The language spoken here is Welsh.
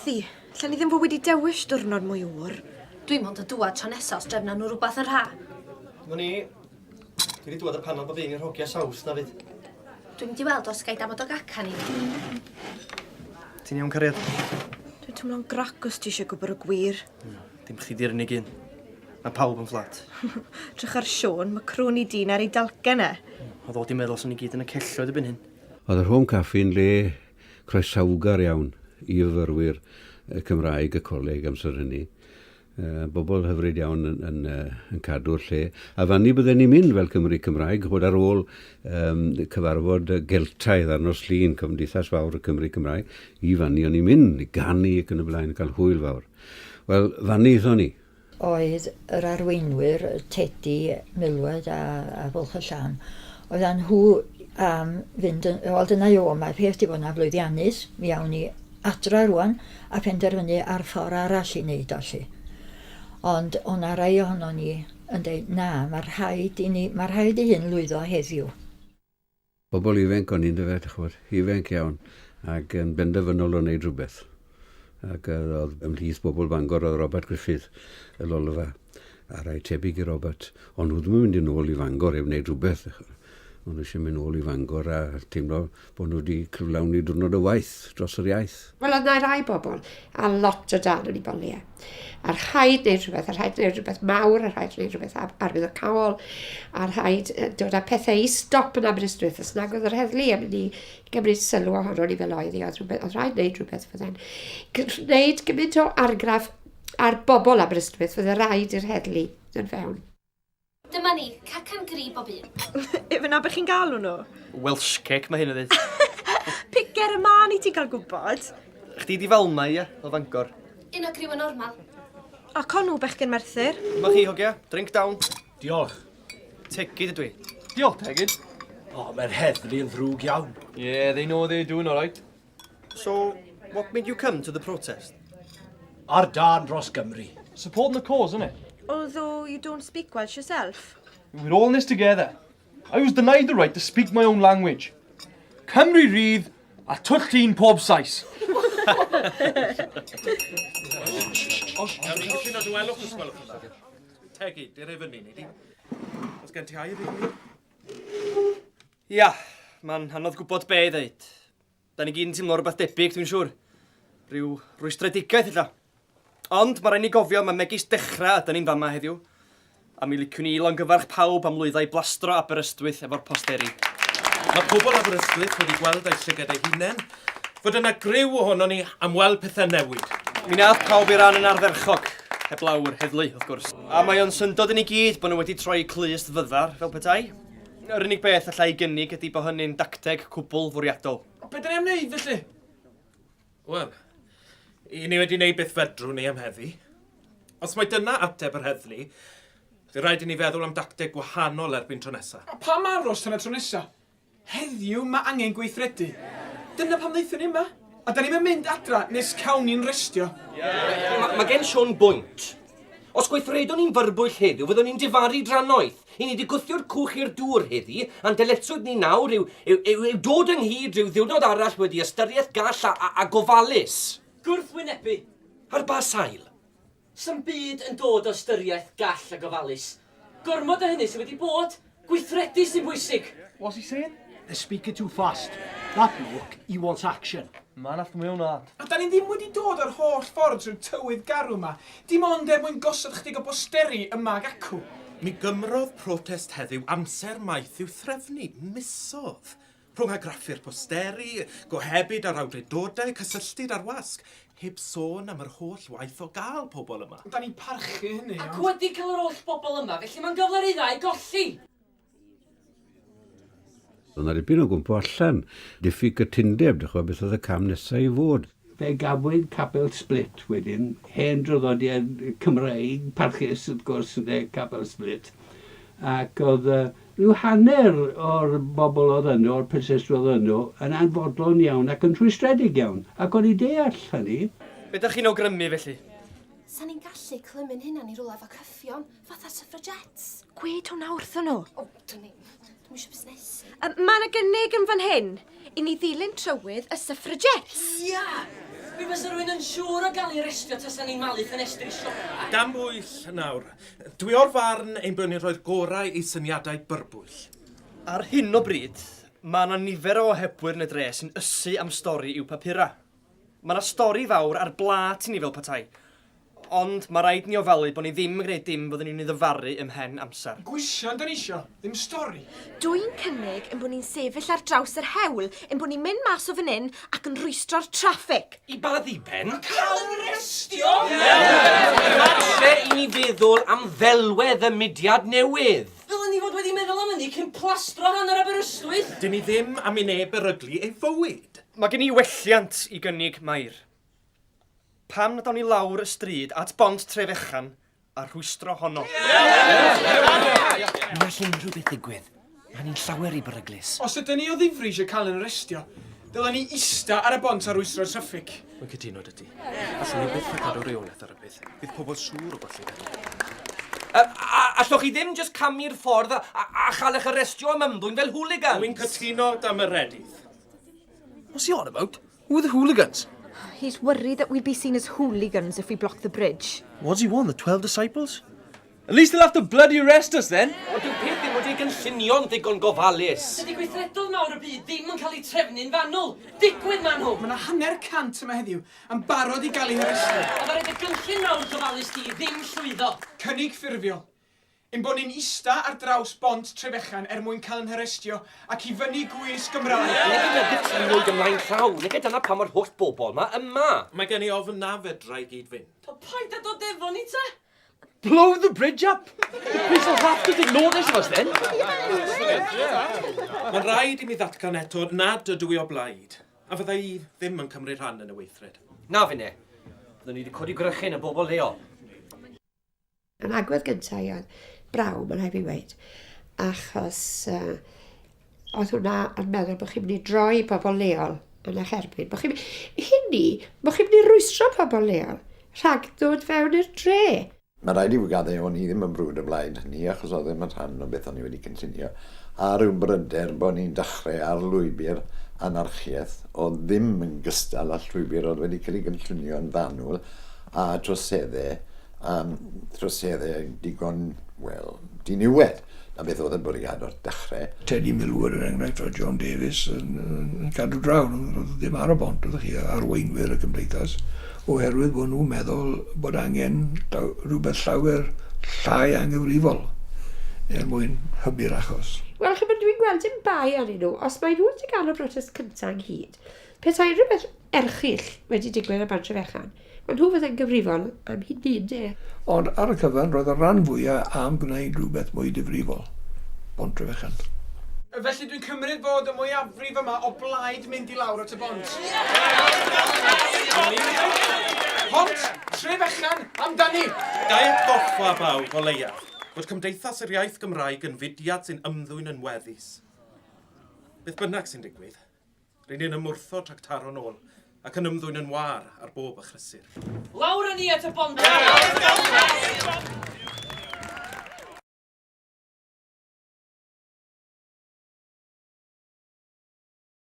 methu. Allen ni ddim fod wedi dewis diwrnod mwy oer. Dwi mond yn dŵad tro nesa os drefnan nhw rwbath yn rha. Dyma ni. Dwi wedi dŵad â panad bob un i'r hogia Saws 'na 'fyd. Dwi'n mynd i weld os ga i damad o gacan i fi. Ti'n iawn cariad? Dwi'n teimlo'n grac os ti eisiau gwybod y gwir. Dim chdi di'r unig un. Mae pawb yn fflat. Drych ar Siôn, mae crwn i dyn ar ei dalcen e. Oedd o di meddwl swn i gyd yn y celloedd erbyn hyn. Oedd yr Home Cafe yn le croesawgar iawn i fyfyrwyr Cymraeg y coleg amser hynny. Bobl hyfryd iawn yn, yn, yn cadw'r lle. A fanni bydden ni'n mynd fel Cymry Cymraeg, ch'mod ar ôl um, cyfarfod Geltaidd ar nos Llun, Cymdeithas Fawr y Cymry Cymraeg, i fanni o'n i'n mynd, i ganu ac yn y blaen, cael hwyl fawr. Wel, fanni aethon ni. Oedd yr arweinwyr, Tedi, Milward a, a Bwlch y Llan, oeddan nhw am fynd yn, wel dyna o, mae'r peth 'di bod yn aflwyddiannus, mi awn ni adra rwan a phenderfynu ar ffordd arall i wneud o 'lly. Ond o' 'na rai ohonon ni yn deud na, mae rhaid i ni, mae rhaid i hyn lwyddo heddiw. Bobl ifanc o'n i yndyfe, dych ch'mod, ifanc iawn, ac yn benderfynol o wneud rhywbeth. Ac oedd ymhlith bobl Bangor oedd Robert Griffith, y Lolfa, a rhai tebyg i Robert. Ond nhw ddim yn mynd yn ôl i Fangor heb wneud rhywbeth. O'n nhw eisiau mynd ôl i Fangor a teimlo bod nhw wedi cyflawni diwrnod o waith dros yr iaith. Wel, oedd 'na rai bobl a lot o dân yn eu boliau. A rhaid wneud rhywbeth, a rhaid wneud rhywbeth mawr, a rhaid wneud rhywbeth arwyddocaol, a rhaid dod â pethau i stop yn Aberystwyth, os nag oedd yr heddlu yn mynd i gymryd sylw ohono ni fel oedd hi, oedd, rhywbeth, oedd rhaid wneud rhywbeth fydde'n gwneud gymaint o argraff ar bobl Aberystwyth, fydde rhaid i'r heddlu ddod fewn. Dyma ni, cacan gri bob un. Ife 'na be chi'n galw nhw? Welsh cake mae hyn yn ddeud. Piger y man i ti gael gwybod. Chdi di Falmai, ia? O Fangor. Un o griw y normal. Ac o'n nhw bechgyn Merthyr. Dyma chi, hogia. Drink down. Diolch. Tegid ydw i. Diolch, Tegid. O, mae'r heddlu yn ddrwg iawn. Yeah, they know what they're doing, all right. So, what made you come to the protest? Ar dân dros Gymru. Supporting the cause, innit? Although you don't speak Welsh yourself. We're all in this together. I was denied the right to speak my own language. Cymru rydd a twll llun pob Sais. Tegi, dere fyny, nei di. Os gen ti air i mi? Ia, mae'n anodd gwybod be i ddeud. Da ni gyd yn teimlo rhywbeth debyg, dwi'n siŵr. Rhyw rwystredigaeth ella. Ond mae rhaid ni gofio, mae megis dechrau ydan ni'n fama heddiw. A mi liciwn i longyfarch pawb am lwyddo i blastro Aberystwyth efo'r posteri. Mae pobl Aberystwyth wedi gweld â'u llygad eu hunain fod yna griw ohonon ni am weld pethau'n newid. Mi nath pawb ei ran yn ardderchog, heblaw yr heddlu, wrth gwrs. A mae o'n syndod i ni gyd bod nhw wedi troi clust fyddar, fel petai. Yr unig beth alla i gynnig ydi bo hynny'n dacteg cwbl fwriadol. Be da ni am wneud felly? Wel, i ni wedi wneud beth fedrwn ni am heddi. Os mai dyna ateb yr heddlu, fydd rhaid i ni feddwl am dacteg gwahanol erbyn tro nesa. A pam aros tan y tro nesa? Heddiw mae angen gweithredu. Dyna pam ddaethon ni yma. A da ni'm yn mynd adra nes cawn ni'n restio. Mae gen Siôn bwynt. Os gweithredwn ni'n fyrbwyll heddiw, fyddwn ni'n difaru drannoeth. I ni 'di gwthio'r cwch i'r dŵr heddi, a'n dyletswydd ni nawr yw, yw, yw, yw dod ynghyd rhyw ddiwrnod arall wedi ystyriaeth gall a, a, a gofalus. Gwrthwynebu. Ar ba sail? Sa'm byd yn dod o ystyriaeth gall a gofalus. Gormod o hynny sy wedi bod. Gweithredu sy'n bwysig. What's he saying? They're speaking too fast. That bloke, he wants action. Man after my own heart. A 'dan ni ddim wedi dod yr holl ffordd trwy'r tywydd garw 'ma, dim ond er mwyn gosod chydig o bosteri yma ag acw. Mi gymrodd protest heddiw amser maith i'w threfnu, misodd. Rhwng argraffu'r posteri, gohebu 'da'r awdurdodau, cysylltu 'da'r wasg, heb sôn am yr holl waith o gael pobl yma. 'Dan ni'n parchu hynny, ond... Ac wedi cael yr holl bobl yma, felly mae'n gyfle rhy dda i golli! Oedd 'na dipyn o gwmpo allan, diffyg cytundeb, dych ch'mod, beth oedd y cam nesa i fod. Fe gafwyd capel split wedyn, hen draddodiad Cymreig parchus wrth gwrs ynde, capel split, ac oedd rhyw hanner o'r bobl oedd yno, o'r protestwyr oedd yno, yn anfodlon iawn ac yn rhwystredig iawn, ac o'n i'n deall hynny. Be dach chi'n awgrymu felly? Sa ni'n gallu clymu'n hunan i rwla efo cyffion, fatha'r suffragettes. Gwed hwnna wrthyn nhw. O, dwn i'm. Dwi'm eisiau busnesu. Yy, ma' 'na gynnig yn fan hyn i ni ddilyn trywydd y suffragettes. Ia! Mi fysa rhywun yn siŵr o gael ei arestio tasa ni'n malu ffenestri siopa. Gan bwyll nawr. Dwi o'r farn ein bod ni'n rhoi'r gorau i syniadau byrbwyll. Ar hyn o bryd, mae yna nifer o ohebwyr yn y dre sy'n ysu am stori i'w papurau. Mae yna stori fawr ar blât i ni fel petai. Ond mae rhaid ni ofalu bod ni ddim yn gwneud dim fyddwn ni'n ei ddyfaru ymhen amser. Gweision 'da ni isio, ddim stori. Dw i'n cynnig ein bod ni'n sefyll ar draws yr hewl, ein bod ni'n mynd mas o fan hyn ac yn rhwystro'r traffig. I ba ddiben? Cael yn arestio! Falle i ni feddwl am ddelwedd y mudiad newydd. Ddylen ni fod wedi meddwl am hynny cyn plastro hanner Aberystwyth! Dyn ni ddim am i neb beryglu ei fywyd. Mae gen i welliant i gynnig, Mair. Pam nad awn ni lawr y stryd at Bont Trefechan a rhwystro honno? Mi all unrhyw beth ddigwydd. Mae hynny'n llawer rhy beryglus. Os ydyn ni o ddifri eisiau cael yn arestio, dylen ni ista ar y bont a rwystro'r traffig. Mae'n cytuno 'da ti. Allwn ni byth â cadw rheolaeth ar y peth. Bydd pobl siŵr o golli feddwl. Allwch chi ddim jyst camu'r ffordd a, a, a chael eich arestio am ymddwyn fel hooligans? Rwy'n cytuno 'da Meredydd. What's he on about? Who are the hooligans? He's worried that we'll be seen as hooligans if we block the bridge. What does he want, the 12 disciples? At least they'll have to bloody arrest us then! Ond dyw peth ddim wedi ei gynllunio'n ddigon gofalus. Dydy gweithredoedd mawr y byd ddim yn cael eu trefnu'n fanwl. Digwydd maen nhw! Mae 'na hanner cant yma heddiw, yn barod i gael eu harestio. Ond ddaru dy gynllun mawr gofalus di ddim llwyddo. Cynnig ffurfiol. Ein bod ni'n ista ar draws bont Trefechan er mwyn cael yn harestio ac i fyny gwisg Gymraeg. Nage dyna gytunwyd ymlaen llaw, nage dyna pam mae'r holl bobl 'ma yma. Mae gen i ofn na fedra i gyd fynd. O paid â dod efo ni te! Blow the bridge up! The police will have to take notice of us then! Mae'n rhaid i mi ddatgan eto nad ydw i o blaid, a fydda i ddim yn cymryd rhan yn y weithred. Na finne. Byddwn ni wedi codi gwrychyn y bobl leol. Yn agwedd gyntaf i oedd braw, mae'n rhaid fi weud, achos uh, oedd hwnna yn meddwl bod chi'n mynd i droi pobl leol yn eich erbyn. Bod chi'n hynny, bod chi'n mynd i rwystro pobl leol rhag dod fewn i'r dre. Mae rhaid i fi gadde, o'n i ddim yn brwd o blaid hynny achos oedd ddim yn rhan o beth o'n i wedi cynllunio, a rhyw bryder bod ni'n dechrau ar lwybr anarchiaeth oedd ddim yn gystal â llwybr oedd wedi cael ei gynllunio yn fanwl a troseddau um, troseddau digon, wel, diniwed na beth oedd y bwriad o'r dechrau. Teddy Millward, er enghraifft, a John Davies yn, yn cadw draw, roedd ddim ar y bont, oeddech chi, arweinwyr y gymdeithas, oherwydd bod nhw'n meddwl bod angen rhywbeth llawer llai anghyfrifol er mwyn hybu'r achos. Wel, chimod, dwi'n gweld dim bai arnyn nhw. Os mae nhw wedi gael y brotest cyntaf ynghyd, petai rhywbeth erchyll wedi digwydd ar Bant Trefechan, wel nhw fyddai'n gyfrifol am hynny ynde? Ond ar y cyfan roedd y rhan fwya am gwneud rhywbeth mwy difrifol. Bont Trefechan. Felly dwi'n cymryd fod y mwyafrif yma o blaid mynd i lawr at y bont. Pont Trefechan amdani! Ga i atgoffa bawb o leiaf fod Cymdeithas yr Iaith Gymraeg yn fudiad sy'n ymddwyn yn weddus. Beth bynnag sy'n digwydd, Ry'n ni'n ymwrthod rhag taro'n ôl ac yn ymddwyn yn wâr ar bob achlysur. Lawr â ni at y bont!